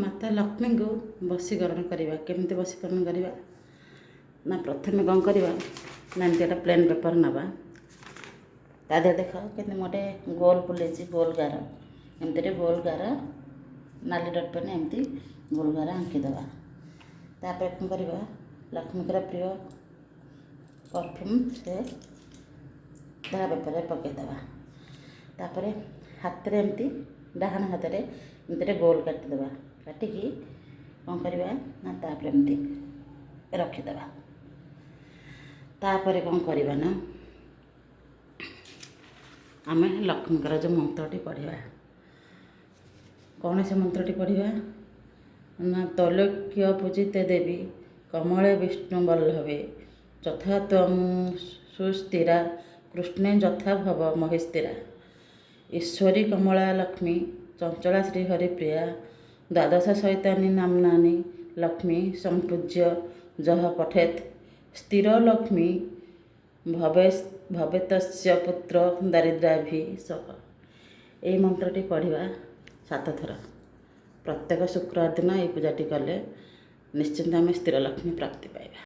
ମାତା ଲକ୍ଷ୍ମୀଙ୍କୁ ବଶୀକରଣ କରିବା। କେମିତି ବଶୀକରଣ କରିବା ନା, ପ୍ରଥମେ କ'ଣ କରିବା ନା, ଏମିତି ଗୋଟେ ପ୍ଲେନ୍ ପେପର୍ ନେବା। ତା ଦେହରେ ଦେଖ କେମିତି ମୁଁ ଗୋଟେ ଗୋଲ ବୁଲେଇଛି, ଗୋଲ ଗାର। ଏମିତିରେ ଗୋଲ ଗାର ନାଲି ଡଟ୍ ପେନ୍ ଏମିତି ଗୋଲ ଗାର ଆଙ୍କିଦେବା। ତାପରେ କ'ଣ କରିବା? ଲକ୍ଷ୍ମୀଙ୍କର ପ୍ରିୟ ପରଫ୍ୟୁମ୍ ସେ ଧଳା ପେପରରେ ପକାଇଦେବା। ତାପରେ ହାତରେ ଏମିତି, ଡାହାଣ ହାତରେ ଏମିତିରେ ଗୋଲ କାଟିଦେବା। କାଟିକି କ'ଣ କରିବା ନା, ତାପରେ ଏମିତି ରଖିଦେବା। ତାପରେ କ'ଣ କରିବା ନା, ଆମେ ଲକ୍ଷ୍ମୀଙ୍କର ଯେଉଁ ମନ୍ତ୍ରଟି ପଢ଼ିବା। କ'ଣ ସେ ମନ୍ତ୍ରଟି ପଢ଼ିବା ନା, ତ୍ରୈଲୋକ୍ୟ ପୂଜିତେ ଦେବୀ କମଳେ ବିଷ୍ଣୁ ବଲ୍ଲଭେ, ଯଥା ତ୍ୱಂ ସୁସ୍ଥିରା କୃଷ୍ଣେ ଯଥା ଭବ ମହିସ୍ଥିରା, ଈଶ୍ୱରୀ କମଳା ଲକ୍ଷ୍ମୀ ଚଞ୍ଚଳା ଶ୍ରୀହରିପ୍ରିୟା, ଦ୍ୱାଦଶ ଶୈତାନୀ ନାମ୍ନାନି ଲକ୍ଷ୍ମୀ ସମ୍ପୂଜ୍ୟ ଯଃ ପଠେତ୍, ସ୍ଥିର ଲକ୍ଷ୍ମୀ ଭବେ ଭବେତସ୍ୟ ପୁତ୍ର ଦାରିଦ୍ର୍ୟାଭି ସହ। ଏଇ ମନ୍ତ୍ରଟି ପଢ଼ିବା 7 ଥର। ପ୍ରତ୍ୟେକ ଶୁକ୍ରବାର ଦିନ ଏଇ ପୂଜାଟି କଲେ ନିଶ୍ଚିନ୍ତ ଆମେ ସ୍ଥିର ଲକ୍ଷ୍ମୀ ପ୍ରାପ୍ତି ପାଇବା।